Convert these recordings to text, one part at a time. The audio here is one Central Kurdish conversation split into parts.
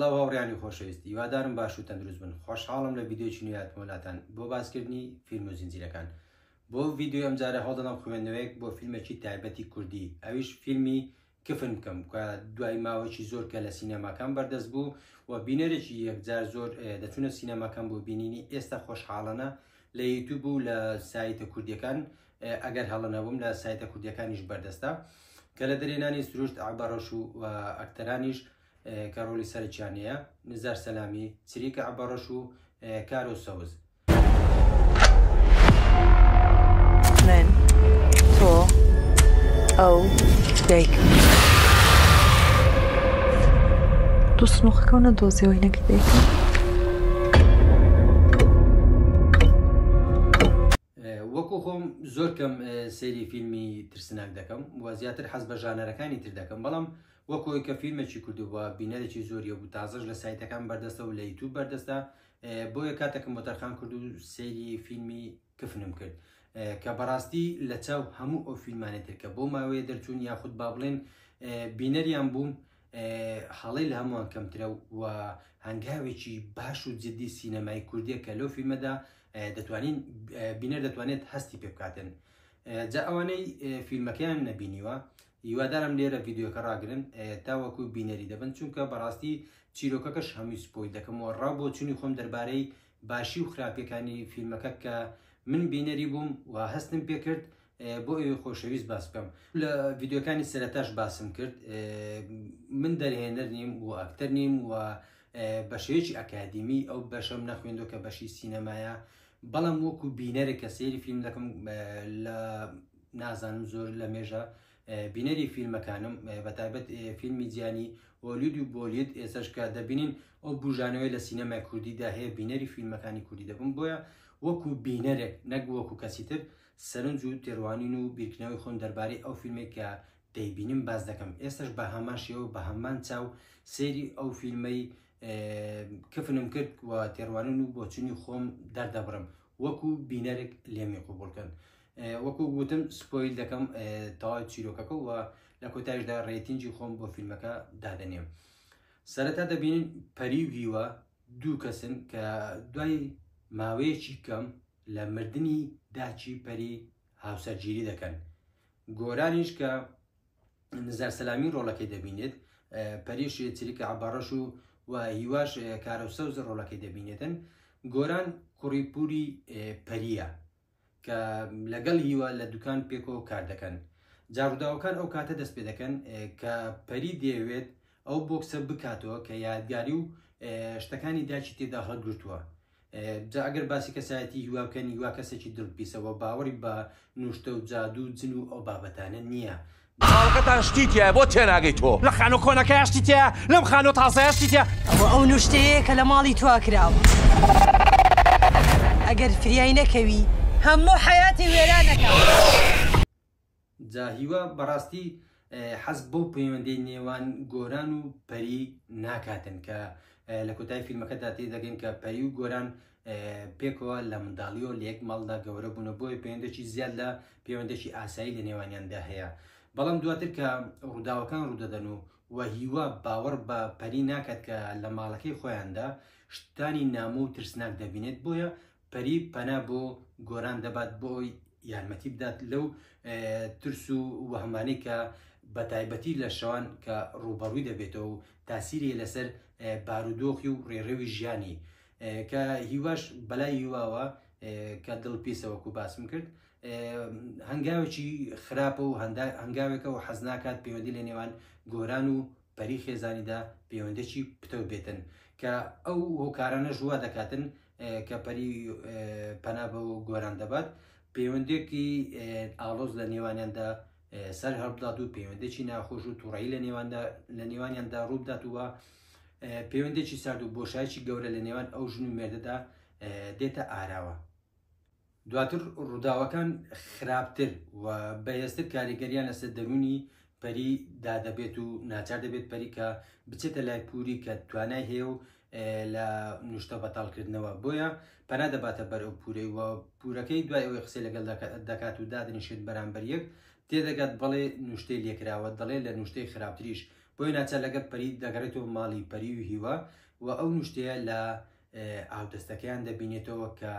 سڵاو هاوڕێیانی خۆشەویست هیوادارم باش و تەندروست بن خۆشحاڵم لە ڤیدیۆیەکی نوێ هاتمەوە لاتان بۆ باسکردنی فیلم و زنجیرەکان بۆ ڤیدیۆی ئەمجارە هەوڵدەدەم خوێندنەوەیەک بۆ فیلمێکی تایبەتی کوردی ئەویش فیلمی کفن بکەم کە دوای ماوەیەکی زۆر کە لە سینەماکان بەردەست بوو و بینەرێکی یەکجار زۆر دەچوونە سینەماکان بۆ بینینی ئێستا خۆشحاڵانە لە یوتیوب و لە سایتە کوردیەکان ئەگەر هەڵە نەبووم لە سایتە کوردیەکانیش بەردەستە کە لە دەرێنانی سروشت عەبەڕەش و ئەکتەرانیش کە ڕۆڵی سەرەکیان هەیە نزار سەلامی چریکە عەبەڕەش و کارۆ سەوز. من، تۆ، ئەو، دایکم. تۆ سنوقەکەو نەدۆزیەوە هینەکەی دایکم؟ وەکو خۆم زۆر کەم سەیری فیلمی ترسناک دەکەم و زیاتر حەز بە ژانەرەکانی تر دەکەم بەڵام وەکو ئەوی کە فیلمێکی کوردی بووە بینەرێکی زۆریە بوو تازەش لە سایتەکان بەردەستە و لە یوتیوب بەردەستە بۆیە کاتێکم بۆ تەرخان کرد و سەیری فیلمی کفنم کرد کە بەڕاستی لە چاو هەموو ئەو فیلمانەی تر کە بۆ ماوەیە دەرچوون یاخود با بڵێن بینەریان بووم هەڵەی لە هەمووان کەمترە و هەنگاوێکی باش و جدی سینەمای کوردیە کە لەو فیلمەدا دەتوانین بینەر دەتوانێت هەستی پێ بکاتن جا ئەوانەی فیلمەکەیان نەبینیوە هیوادارم لێرە ڤیدیۆکە ڕاگرن تاوەکو بینەری دەبن چونکە بەڕاستی چیرۆکەکەش هەمووی spoil دەکەم و ڕا بۆچوونی خۆم دەربارەی باشی و خراپیەکانی فیلمەکە کە من بینەری بووم و هەستم پێکرد بۆ ئێوەی خۆشەویست باس بکەم لە ڤیدیۆکانی سەرەتاش باسم کرد من دەرهێنەر نیم و ئەکتەر نیم و بە شێوەیەکی ئەکادیمی ئەو بەشەم نەخوێندوە کە بەشی سینەمایە بەڵام وەکو بینەرێک کە سەیری فیلم دەکەم لە نازانم زۆر لە مێژە بینەری فیلمەکانم بە تایبەت فیلمی جیانی هۆلیود و بۆلیود ئێسش کە دەبینین ئەو بژانەوەی لە سینەمای کوردیدا هەیە بینەری فیلمەکانی کوردی دەبم بۆیە وەکو بینەرێک نەک وەکو کەسی تر سەرنج و تێڕوانین و بیرکردنەوەی خۆم دەربارەی ئەو فیلمێک کە دەیبینم باس دەکەم ئێستش بە هەمان شێوە بە هەمان چاو سەیری ئەو فیلمەی کفنم کرد و تێڕوانین و بۆچونی خۆم دەردەبڕم وەکو بینەرێک لێمی قوبولکەن وەکو گوتم spoil دەکەم تەواوی چیرۆکەکە و لە کۆتایشدا rating ی خۆم بۆ فیلمەکە دادەنێم سەرەتا دەبینین پەری و هیوا دوو کەسن کە دوای ماوەیەکی کەم لە مردنی داچی پەری هاوسەرگیری دەکەن گۆرانیش کە نزار سەلامی ڕۆڵەکەی دەبینێت پەریش چریکە عەباڕەش و و هیواش کارەوسەوز ڕۆڵەکەی دەبینێتن گۆران کوڕی پوری پەریە کە لەگەڵ هیوا لە دوکان پێکەوە کار دەکەن جا ڕووداوەکان ئەو کاتە دەست پێ دەکەن کە پەری دەیەوێت ئەو بۆکسە بکاتەوە کە یادگاری و شتەکانی داکی تێدا هەڵگرتووە جا ئەگەر باسی کەسایەتی هیوا بکەن هیوا کەسێکی دڵپیسەوە باوەڕی بە نوشتە و جادوو و جن و ئەو بابەتانە نییە. ماڵەکەتان شتی تیایە بۆ تێناگەی تۆ؟ لە خانوو کۆنەکەیا شتی تیایە لەم خانووە تازەیا شتی تیایە. ئەوە ئەو نوشتەیە کە لە ماڵی تۆ کراوە. ئەگەر فریای نەکەوی هەموو حەیاتی وێران ئەکا. جا هیوا بەڕاستی حەز بەو پەیوەندی نێوان گۆران و پەری ناکاتن کە لە کۆتای فیلمەکەدا تێدەگەین کە پەری و گۆران پێکەوە لە منداڵیەوە لە یەک ماڵدا گەورە بوونە بۆیە پەیوەندێکی زیاد لە پەیوەندێکی ئاسایی لە نێوانیاندا هەیە بەڵام دواتر کە ڕووداوەکان ڕوودەدەن و و هیوا باوەڕ بە پەری ناکات کە لە ماڵەکەی خۆیاندا شتانی نامۆ و ترسناک دەبینێت بۆیە پەری پەنا بۆ گۆران دەبات بۆ ئەوەی یارمەتی بدات لەو ترس و وەهمانەی کە بە تایبەتی لە شەوان کە ڕووبەڕووی دەبێتەوە و تاسیری لەسەر بارودۆخی و ڕێڕەوی ژیانی کە هیواش بەلای هیواوە کە دڵ پیسە وەکو باسم کرد هەنگاوێکی خراپە و هەنگاوێکە و حەز ناکات پەیوەندی لە نێوان گۆران و پەری خێزانیدا پەیوەندێکی پتەو بێتن کە ئەو هۆکارانەش وا دەکاتن کە پەری پەنا بۆ گۆران دەبات پەیوەندێکی ئاڵۆز لە نێوانیاندا سەر هەڵبدات و پەیوەندێکی ناخۆش و توڕەیی لە نێواندا لە نێوانیاندا ڕووبدات و پەیوەندێکی سارد و بۆشایکی گەورە لە نێوان ئەو ژن و مێردەدا دێتە ئاراوە. دواتر ڕووداوەکان خراپتر و بەهێزتر کاریگەریان لەسەر دەروونی پەری دا دەبێت و ناچار دەبێت پەری کە بچێتە لای پوری کە توانای هەیە و لە نوشتە بەتاڵکردنەوە بۆیە پەنا دەباتە بەر ئەو پورەی و پورەکەی دوای ئەوەی قسەی لەگەڵ دەکات و دادنیشێت بەرامبەر یەک تێدەگات بەڵێ نوشتەی لێکراوە دەڵێ لە نوشتەی خراپتریش. بۆیە ناچار لەگەڵ پەری دەگەڕێتەوە ماڵی پەری و هیوا و ئەو نوشتەیە لە ئاودەستەکەیان دەبینێتەوە کە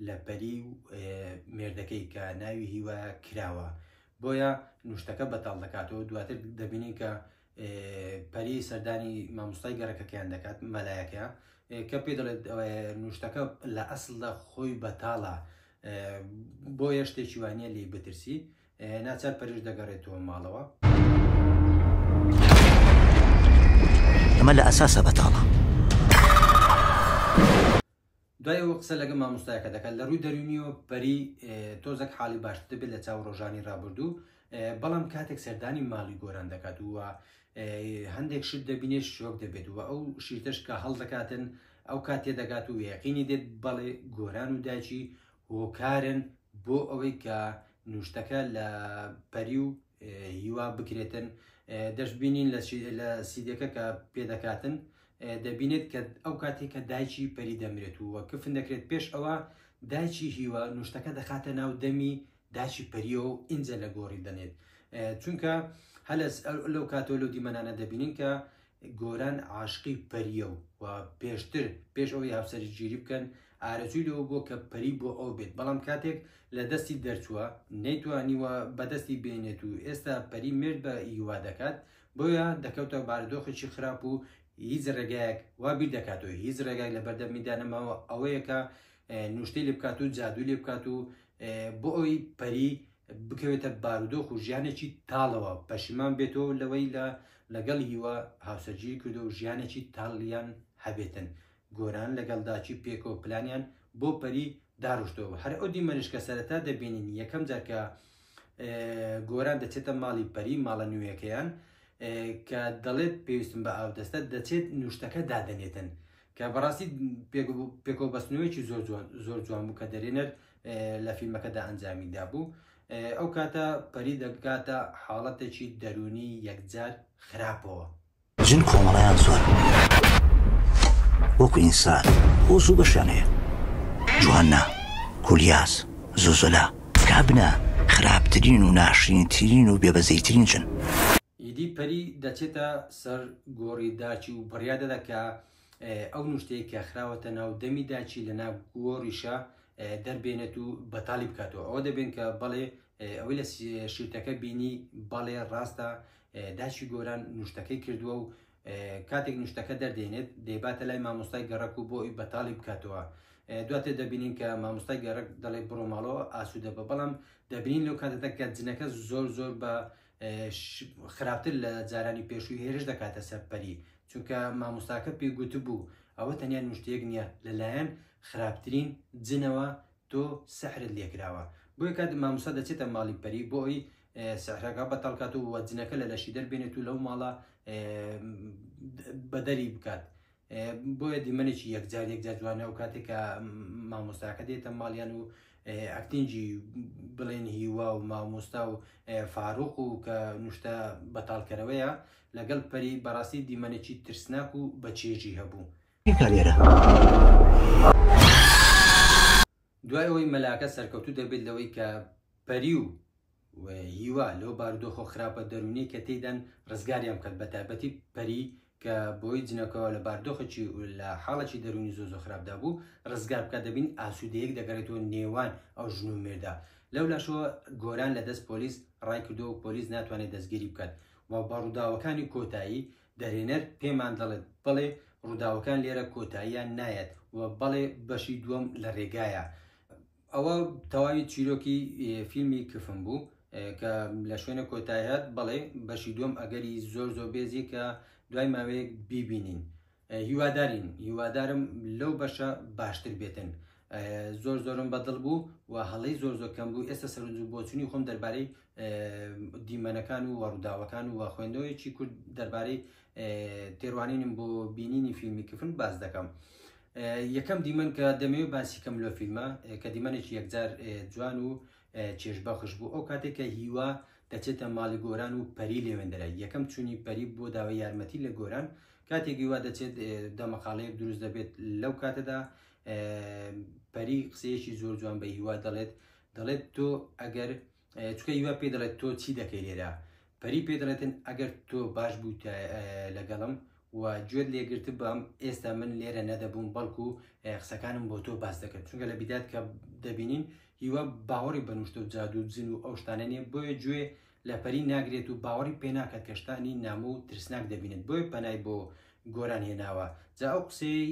لە پەری و مێردەکەی کە ناوی هیوایە کراوە بۆیە نوشتەکە بەتاڵ دەکاتەوە. دواتر دەبینین کە پەری سەردانی مامۆستای گەڕەکەکەیان دەکات، مەلایەکە، کە پێ دەڵێت نوشتەکە لە ئەسڵدا خۆی بەتاڵە، بۆیە شتێکی وانە لێی بترسی. ناچار پەریش دەگەڕێتەوە ماڵەوە. ئەمە لە ئەساسە بەتاڵە. دوای ئەوە قسە لەگەڵ مامۆستایەکە دەکات. لە ڕووی دەروونیەوە پەری تۆزێک حاڵی باشتر دەبێت لە چاو ڕۆژانی ڕابردوو، بەڵام کاتێک سەردانی ماڵی گۆران دەکات و هەندێک شت دەبینێت شۆک دەبێت و ئەو شیرتەش کە هەڵدەکاتن ئەو کات تێدەگات و یەقینی دێت بەڵێ گۆران و دایکی هۆکارن بۆ ئەوەی کە نوشتەکە لە پەری و هیوا بکرێتن. دەشببینین لە سیدەکە کە پێدەکاتن دەبینێت کە ئەو کاتێک کە دایکی پەری دەمرێت و کفن دەکرێت، پێش ئەوە دایکی هیوا نوشتەکە دەخاتە ناو دەمی دایکی پەریەوە و ئینجا لە گۆڕی دەنێت. چونکە هەلەس لەو کاتەوە لەو دیمەنانە دەبینین کە گۆران عاشقی پەریە و پێشتر پێش ئەوەی هاوسەری گیری بکەن ئارەزووی لەوە بووە کە پەری بۆ ئەو بێت، بەڵام کاتێک لە دەستی دەرچووە نەیتوانیوە بەدەستی بێنێت و ئێستا پەری مێرد بە هیوا دەکات، بۆیە دەکەوتە بارودۆخێکی خراپ و هیچ ڕێگایەک وا بیر دەکاتەوە هیچ ڕێگایەک لە بەردەمیدا نەماوە ئەوەیە کە نوشتەی لێ بکات و جادوو لێ بکات و بۆ ئەوەی پەری بکەوێتە بارودۆخ و ژیانێکی تاڵەوە پەشیمان بێتەوە لەوەی لە لەگەڵ هیوا هاوسەرگیری کردو و ژیانێکی تاڵیان هەبێتن. گۆران لەگەڵ داچی پێکەوە پلانیان بۆ پەری داڕشتەوە. هەر ئەو دیمەنش کە سەرەتا دەبینین یەکەم جار کە گۆران دەچێتە ماڵی پەری، ماڵە نوێیەکەیان، کە دەڵێت پێویستم بە ئاودەستە، دەچێت نوشتەکە دادەنێتن کە بەڕاستی پێکەوە بەستنەوەیەکی زۆر جوان زۆر جوان بوو کە دەرێنەر لە فیلمەکەدا ئەنجامی دابوو. ئەو کاتە پەری دەگاتە حاڵەتێکی دەروونی یەکجار خراپەوە. جن کۆمەڵیان زۆر وەکو ئینسان هۆز و بەشیان هەیە، جواننا، کولیاس، زوزولا، کابنە خراپترین و ناشرینترین و بێبەزەیترین جن. ئیدی پەری دەچێتە سەر گۆڕی داچی و بڕیار دەدا کە ئەو نوشتەیە کە خراوەتە ناو دەمی داچی لە ناو گۆڕیشە دەربێنێت و بەتاڵی بکاتەوە. ئەوە دەبێن کە بەڵێ ئەوەی لە شیرتەکە بینی بەڵێ ڕاستە داچی گۆران نوشتەکەی کردووە و کاتێک نوشتەکە دەردێنێت دەیباتە لای مامۆستای گەڕەک و بۆ ئەوی بەتاڵی بکاتەوە. دواتر دەبینین کە مامۆستای گەڕەک دەڵێ بڕۆ ماڵەوە ئاسوودە بە، بەڵام دەبینین لەو کاتەدا کە جنەکە زۆر زۆر بە خراپتر لە جارانی پێشووی هێرش دەکاتە سەر پەری، چونکە مامۆستاکە پێی گوتبوو ئەوە تەنیا نوشتەیەک نییە لەلایەن خراپترین جنەوە تۆ سەحرت لێکراوە. بۆیە کات مامۆستا دەچێتە ماڵی پەری بۆ ئەوی سەحرەکە بەتاڵ کات و جنەکە لە لەشی دەربێنێت و لەو ماڵە بەدەری بکات. بۆیە دیمەنێکی یەکجار یەکجار جوانە ئەو کاتێک کە مامۆستاکە دێتە ماڵیان و ئەکتینگی بڵێن هیوا و مامۆستا و فاروق و کە نوشتە بەتاڵکەرەوەیە لەگەڵ پەری، بەڕاستی دیمەنێکی ترسناک و بەچێژی هەبوو. دوای ئەوەی مەلاکە سەرکەوتوو دەبێت لەوەی کە پەری و هیوا لەو بارودۆخە خراپە دەروونیەی کە تێیدان ڕزگاریان بکات، بەتایبەتی پەری کە بۆی جنەکەوە لە باردۆخێکی لە حاڵێکی دەروونی زۆر زۆر خراپدا بوو ڕزگار بکات، دەبین ئاسوودەیەک دەگەڕێتەوە نێوان ئەو ژن و مێردە. لەولاشەوە گۆران لە دەست پۆلیس ڕایکردووە و پۆلیس ناتوانێت دەستگیری بکات و بە ڕووداوەکانی کۆتایی دەرهێنەر پێمان دەڵێت بەڵێ ڕووداوەکان لێرە کۆتاییان نایەت و بەڵێ بەشی دووەم لە ڕێگایە. ئەوە تەواوی چیرۆکی فیلمی کفن بوو کە لە شوێنە کۆتایی هات. بەڵێ بەشی دووەم ئەگەری زۆر زۆر بێزی کە دوای ماوەیەک بیبینین. هیوادارین، هیوادارم لەو بەشە باشتر بێتن. زۆر زۆرم بەدڵ بوو و هەڵەی زۆر زۆر کەم بوو. ئێستا سەرنج و بۆچوونی خۆم دەربارەی دیمەنەکان و ڕووداوەکان و خوێندنەوەیەکی کورت دەربارەی تێڕوانینم بۆ بینینی فیلمی کفن باس دەکەم. یەکەم دیمەن کە دەمەوێت باسی کەم لۆ فیلمە کە دیمەنێکی یەکجار جوان و چێژبەخش بوو، ئەو کاتێک کە هیوا دەچێتە ماڵی گۆران و پەری لێوێندرا، یەکەم چوونی پەری بۆ داوای یارمەتی لە گۆران، کاتێک هیوا دەچێت دەمەقاڵەیەک دروست دەبێت. لەو کاتەدا پەری قسەیەکی زۆر جوان بە هیوا دەڵێت، دەڵێت تۆ ئەگەر چکە هیوا پێی دەڵێت تۆ چی دەکەی لێرە؟ پەری پێ دەڵێتن ئەگەر تۆ باش بوویتە لەگەڵم و گوێت لێگرتبام ئێستا من لێرە نەدەبووم بەڵکو قسەکانم بۆ تۆ باس دەکرد چونکە لە بیدات کە دەبینین هیوا باوەڕی بە نوشتە و جادوو و جن و ئەو شتانە نییە بۆیە گوێ لە پەری ناگرێت و باوەڕی پێ ناکات کە شتانی نامۆ و ترسناک دەبینێت بۆیە پەنای بۆ گۆران هێناوە جا ئەو قسەی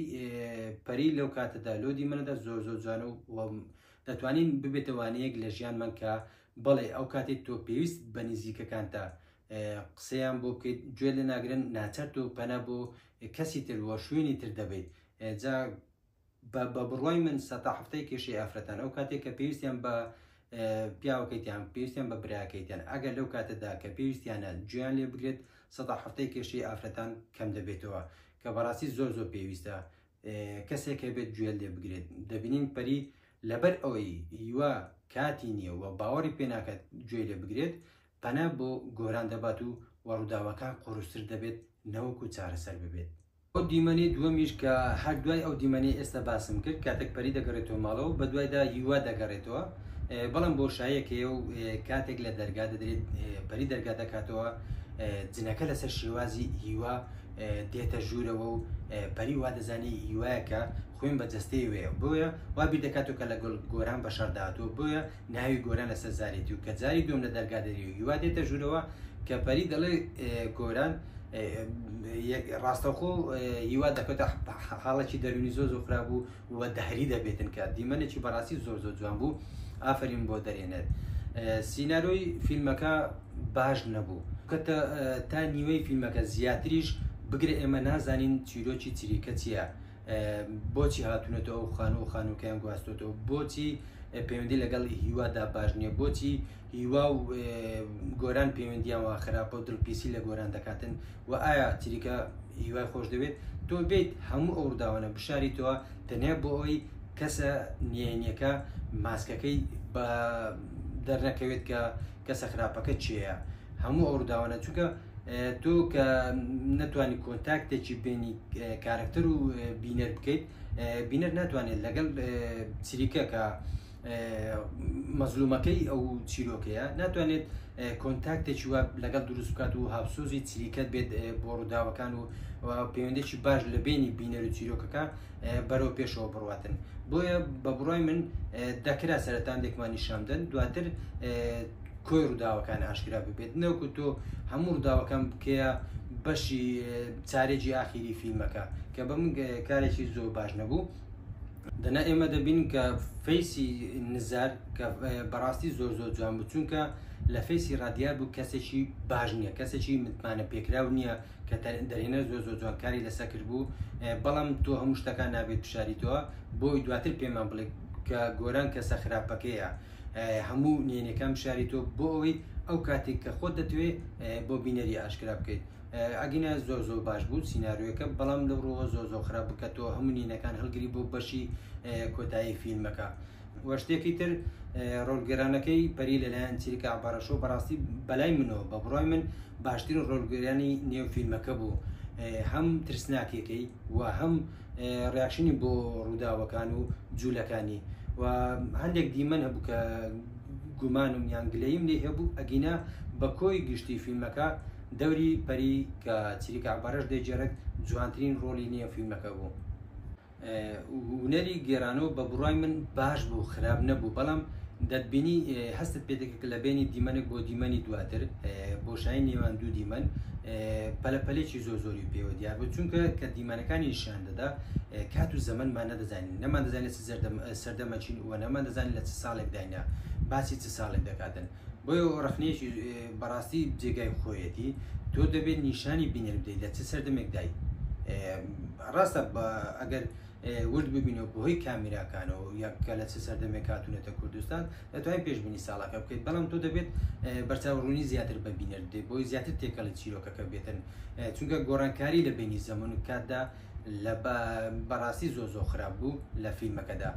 پەری لەو کاتەدا لۆ دیمەنەدا زۆر زۆر جوانە و دەتوانین ببێتە وانەیەک لە ژیانمان کە بەڵێ ئەو کاتێک تۆ پێویست بە نزیکەکانتە قسەیان بۆ بکەیت گوێ لێ ناگرن ناچار تۆ پەنا بۆ کەسی تر وە شوێنی تر دەبیت جا بە بڕوای من سەتا هەفتەی کێشەی ئافرەتان ئەو کاتێک کە پێویستیان بە پیاوەکەیتیان پێویستیان بە براکەیتیان ئەگەر لەو کاتەدا کە پێویستیانە گوێیان لێ بگرێت سەتا هەفتەی کێشەی ئافرەتان کەم دەبێتەوە کە بەڕاستی زۆر زۆر پێویستە کەسێک هەبێت گوێ لێ بگرێت دەبینین پەری لەبەر ئەوەی هیوا کاتی نییە و باوەڕی پێ ناکات گوێی لێ بگرێت پەنا بۆ گۆران دەبات و و ڕووداوەکان قورستر دەبێت نەوەکو چارەسەر ببێت. ئەو دیمەنەی دووەمیش کە هەر دوای ئەو دیمەنەی ئێستا باسم کرد کاتێک پەری دەگەڕێتەوە ماڵەوە بەدوایدا هیوا دەگەڕێتەوە بەڵام بۆشاییەک هەیە و کاتێک لە دەرگا دەدرێت پەری دەرگا دەکاتەوە جنەکە لەسەر شێوازی هیوا دێتە ژوورەوە و پەری وا دەزانی هیوایە کە خوێن بە جەستەی وێ بۆیە وا بیر دەکاتەوە کە لەگەڵ گۆران بەشەر داهاتووە بۆیە ناوی گۆران لەسەر زارێتی و کە جاری دووەم لە دەرگا دەری و هیوا دێتە ژوورەوە کە پەری دەڵێ گۆران ڕاستەوخۆ هیوا دەکەوتە حاڵێکی دەروونی زۆر زۆر خراپ بوو و دەهری دەبێتن کە دیمەنێکی بەڕاستی زۆر زۆر جوان بوو ئافرین بۆ دەرێنەر سینارۆی فیلمەکە باش نەبوو کە تا نیوەی فیلمەکە زیاتریش بگرە ئێمە نازانین چیرۆکی چریکە چییە بۆچی هاتوونەتەوە ئەو خانوو و خانووکەیان گواستۆتەوە بۆچی پەیوەندی لەگەڵ هیوادا باش نییە بۆچی هیوا و گۆران پەیوەندیان وا خراپە و دڵپیسی لە گۆران دەکاتن و ئایا چریکە هیوای خۆش دەوێت تۆ بێیت هەموو ئەو ڕووداوانە بشاریتەوە تەنیا بۆ ئەوەی کەسە نهێنیەکە ماسکەکەی بە دەرنەکەوێت کە کەسە خراپەکە چێە هەموو ئەو ڕووداوانە چونکە تۆ کە نەتوانی کۆنتاکتێکی بینی کارەکتەر و بینەر بکەیت بینەر ناتوانێت لەگەڵ چریکە کە مەزلومەکەی ئەو چیرۆکەیە ناتوانێت کۆنتاکتێکی وا لەگەڵ دروست بکات و هاوسۆزی چریکەت بێت بۆ ڕووداوەکان و پەیوەندێکی باش لە بینی بینەر و چیرۆکەکە بەرەو پێشەوە بڕواتن بۆیە بە بڕای من دەکرا سەرەتاندێکمان نیشاندن دواتر کۆی ڕووداوەکان ئاشکرا ببێت نەوەکو تۆ هەموو ڕووداوەکان بکەیە بەشی چارێکی ئاخیری فیلمەکە کە بە من کارێکی زۆر باش نەبوو دەنا ئێمە دەبینین کە فەیسی نزار کە بەڕاستی زۆر زۆر جوان بوو چونکە لە فەیسی ڕادیار بوو کەسێکی باش نییە کەسێکی متمانە پێکراو نییە کە دەرهێنەر زۆر زۆر جوان کاری لەسەر کرد بوو بەڵام تۆ هەموو شتەکان نابێت بشاریتەوە بۆی دواتر پێمان بڵێ کە گۆران کەسە خراپەکەیە هەموو نێنەکان بشاریتەوە بۆ ئەوەی ئەو کاتێک کە خۆت دەتوێ بۆ بینەری ئاشکرا بکەیت ئەگینا زۆر زۆر باش بوو سیناریۆکە بەڵام لەو ڕووە زۆر زۆر خراپ بوو کە تۆ هەموو نینەکان هەڵگری بۆ بەشی کۆتایی فیلمەکە وە شتێکی تر ڕۆڵگێرانەکەی پەری لەلایەن چریکە عەبارەشۆ بەڕاستی بەلای منەوە بە بڕای من باشترین ڕۆڵگێرانی نێو فیلمەکە بوو هەم ترسناکیەکەی و هەم reaction ی بۆ ڕووداوەکان و جوولەکانی و هەندێک دیمەن هەبوو کە گومانم یان گلەیم لێ هەبوو ئەگینا بە کۆی گشتی فیلمەکە دەوری پەری کە چریکە عەبارەش دەیگێڕێت جوانترین ڕۆڵی نێو فیلمەکە بوو. هونەری گێرانەوە بە بڕوای من باش بوو خراپ نەبوو بەڵام دەتبینی هەستت پێ دەکرد کە لە بینی دیمەنێک بۆ دیمەنی دواتر بۆشایی نێوان دوو دیمەن پەلەپەلێکی زۆر زۆری پێوە دیار بوو چونکە کە دیمەنەکانی نیشان دەدا کات و زەمەنمان نەدەزانین نەمان دەزانین لە چ سەردەمەچین و نەمان دەزانین لە چ ساڵێکداینە باسی چ ساڵێک دەکاتن بۆیە ڕەخنەیەکی بەڕاستی جێگای خۆیەتی تۆ دەبێت نیشانی بینەر بدەیت لە چ سەردەمێکدای ڕاستە ئەگەر ورد ببینەوە بەهۆی کامیراکانەوە یا کە لە چ سەردەمێک هاتوونەتە کوردستان دەتوانین پێشبینی ساڵەکە بکەیت بەڵام تۆ دەبێت بەرچاو ڕوونی زیاتر بە بینەر بدەیت بۆی زیاتر تێکەڵی چیرۆکەکە بێتن چونکە گۆڕانکاری لە بینی زەمن و کاتدا لە بەڕاستی زۆر زۆر خراپ بوو لە فیلمەکەدا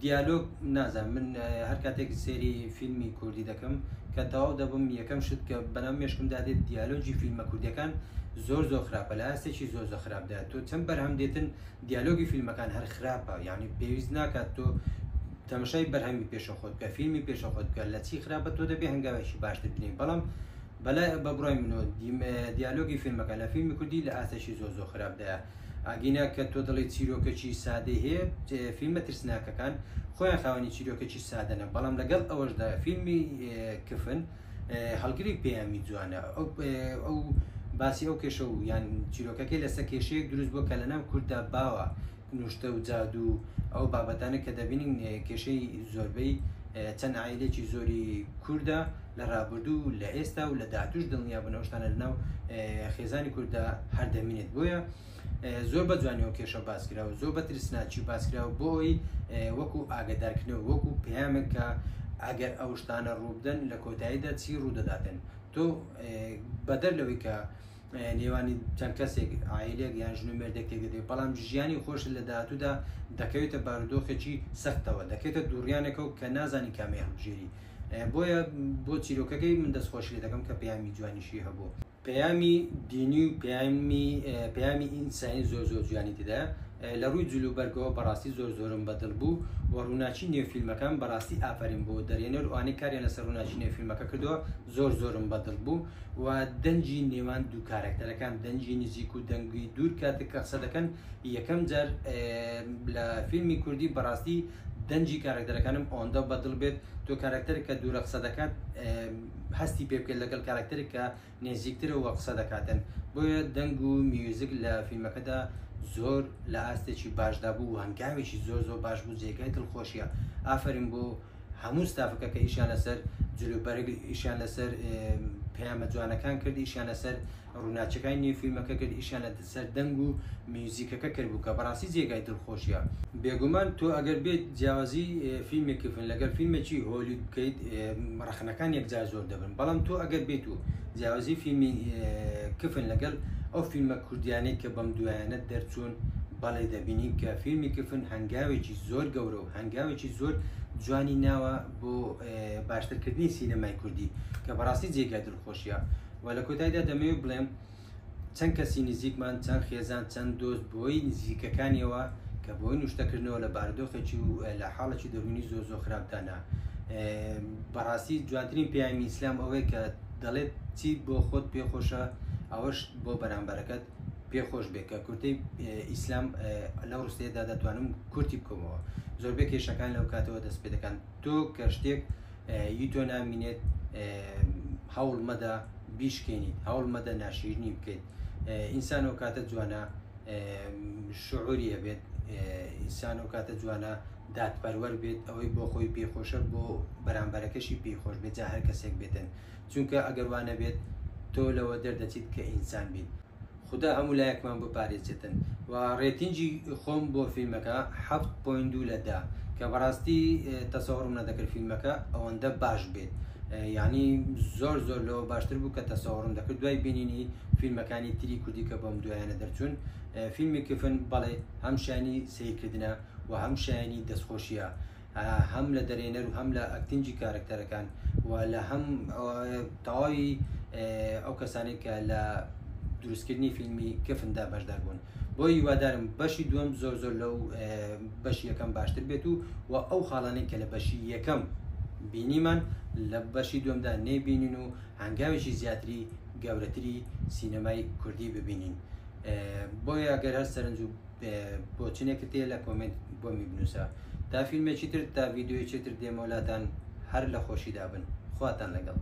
دیالۆگ نازانم من هەر کاتێک سێری فیلمی کوردی دەکەم کە تەواو دەبم یەکەم شت کە بەناو مێشکمدا دێت دیالۆگی فیلمە کوردیەکان زۆر زۆر خراپە لە ئاستێکی زۆر زۆر خراپدا تۆ چەند بەرهەم دێتن دیالۆگی فیلمەکان هەر خراپە یعنی پێویست ناکات تۆ تەمەشای بەرهەمی پێشە خۆت بکە فیلمی پێشە خۆت بکە لە چی خراپە تۆ دەبێ هەنگاوێکی باشتر بنێی بەڵام بەلای بە بڕای منەوە دیالۆگی فیلمەکە لە فیلمی کوردی لە ئاستێکی زۆر زۆر خراپدایە. ئەگینا کە تۆ دەڵێی چیرۆکێکی سادەی هەیە، فیلمە ترسناکەکان خۆیان خاوەنی چیرۆکێکی سادەنە، بەڵام لەگەڵ ئەوەشدا فیلمی کفن هەڵگری پەیامی جوانە. ئەو باسی ئەو کێشە و یان چیرۆکەکەی لەسەر کێشەیەک دروست بووە کە لەناو کورددا باوە، نوشتە و جادوو ئەو بابەتانە کە دەبینین کێشەی زۆربەی چەند عایلێکی زۆری کوردە لە ڕابردوو و لە ئێستا و لە داهاتوش دڵنیابن ئەو شتانە لەناو خێزانی کورددا هەر دەمینێت. بۆیە زۆر بە جوانی ئەو کێشە باس کرا و زۆر بە ترسناکی باس کرا و بۆ ئەوەی وەکو ئاگادارکردنەوە وەکو پەیامێک کە ئەگەر ئەو شتانە ڕووبدەن لە کۆتاییدا چی ڕوودەداتن. تۆ بەدەر لەوەی کە نێوانی چەند کەسێک عایلێک یان ژن و مێردێک تێکدەدەیت، بەڵام ژیانی خۆشت لە داهاتوودا دەکەوێتە بارودۆخێکی سەختەوە، دەکەوێتە دووڕیانێکەوە کە نازانی کامەی هەڵبژێری. بۆیە بۆ چیرۆکەکەی من دەستخۆشی لێ دەکەم کە پەیامی جوانیشی هەبوو. پەیامی دینی و پەیامی پەیامی ئینسانی زۆر زۆر جوانی تێدایە. لە ڕووی جل و بەرگەوە بەڕاستی زۆر زۆرم بەدڵ بوو و ڕووناکی نێو فیلمەکان بەڕاستی ئافەرین بۆ دەرهێنەر و ئەوانەی کاریان لەسەر ڕووناکی نێو فیلمەکە کردووە زۆر زۆرم بەدڵ بوو و دەنگی نێوان دوو کارەکتەرەکان دەنگی نزیک و دەنگی دوور کاتێک کە قسە دەکەن یەکەم جار لە فیلمی کوردی بەڕاستی دەنگی کارەکتەرەکانم ئەوەندە بەدڵ بێت تۆ کارەکتەرێک کە دوورە قسە دەکات هەستی پێ بکەیت لەگەڵ کارەکتەرێک کە نێزیکترەوە قسە دەکاتن بۆیە دەنگ و میوزک لە فیلمەکەدا زۆر لە ئاستێکی باشدا بوو و هەنگاوێکی زۆر زۆر باش بوو جێگای دڵخۆشیە ئافەرین بۆ هەموو ستافەکە کە ئیشیان لەسەر جلوبەرگ ئیشیان لەسەر پەیامە جوانەکان کرد ئیشیان لەسەر ڕووناکیەکانی نێو فیلمەکە کرد ئیشیان لەسەر دەنگ و میوزیکەکە کرد بوو کە بەڕاستی جێگای دڵخۆشیە. بێگومان تۆ ئەگەر بێیت جیاوازی فیلمێکی فن لەگەل فیلمێکی هۆلیود بکەیت ڕەخنەکان یەکجار زۆر دەبن بەڵام تۆ ئەگەر بێیت و جیاوازی فیلمی کفن لەگەل ئەو فیلمە کوردیانەی کە بەم دوایانە دەرچوون بەڵێ دەبینین کە فیلمی کفن هەنگاوێکی زۆر گەورە و هەنگاوێکی زۆر جوانی ناوە بۆ باشترکردنی سینەمای کوردی کە بەڕاستی جێگای دڵخۆشیە و لە کۆتایدا دەمەوێت بڵێم چەند کەسی نزیکمان، چەند خێزان، چەند دۆست بۆی نزیکەکانیەوە کە بۆی نوشتەکردنەوە لە بارودۆخێکی و لە حاڵێکی دەروونی زۆر زۆر خراپدانە. بەڕاستی جوانترین پەیامی ئیسلام ئەوەیە کە دەڵێت چی بۆ خۆت پێخۆشە ئەوەش بۆ بەرامبەرەکەت پێخۆش بێت کە کورتەی ئیسلام لەو ڕستەیەدا دەتوانم کورتی بکەمەوە. زۆربەی کێشەکان لەو کاتەوە دەست پێ دەکەن تۆ کە شتێک ی تۆ نامینێت هەوڵ مەدە بیشکێنیت هەوڵ مەدە ناشیرنی بکەیت ئینسان ئەو کاتە جوانە شعوری هەبێت ئینسان ئەو کاتە جوانە دادپەروەر بێت ئەوەی بۆ خۆی پێخۆشە بۆ بەرامبەرەکەشی پێخۆش بێت جا هەر کەسێک بێتن چونکە ئەگەر وا نەبێت تۆ لەوە دەردەچیت کە ئینسان بیت خودا هەموو لایەکمان بپارێزێتن و rating ی خۆم بۆ فیلمەکە 7.2 لە 10 کە بەڕاستی تەسەوڕم نەدەکرد فیلمەکە ئەوەندە باش بێت یعنی زۆر زۆر لەوە باشتر بوو کە تەسەوڕم دەکرد دوای بینینی فیلمەکانی تری کوردی کە بەم دوایانە دەرچوون فیلمی کفن بەڵێ هەم شایانی سەیرکردنە و هەم شایانی دەستخۆشیە هەم لە دەرێنەر و هەم لە acting ی کارەکتەرەکان و لە هەم تەواوی ئەو کەسانەی کە لە دروستکردنی فیلمی کفندا بەشدار بوون بۆ هیوادارم بەشی دووەم زۆر زۆر لەو بەشی یەکەم باشتر بێت و و ئەو خاڵانەی کە لە بەشی یەکەم بینیمان لە بەشی دووەمدا نەیبینین و هەنگاوێکی زیاتری گەورەتری سینەمای کوردی ببینین بۆیە گەر هەر سەرنج و بۆچونێکت هەیە لە comment بۆمی بنووسە تا فیلمێکی تر تا ڤیدیۆیەکی تر دێمەوە لاتان هەر لە خۆشیدا بن خواتان لەگەڵ.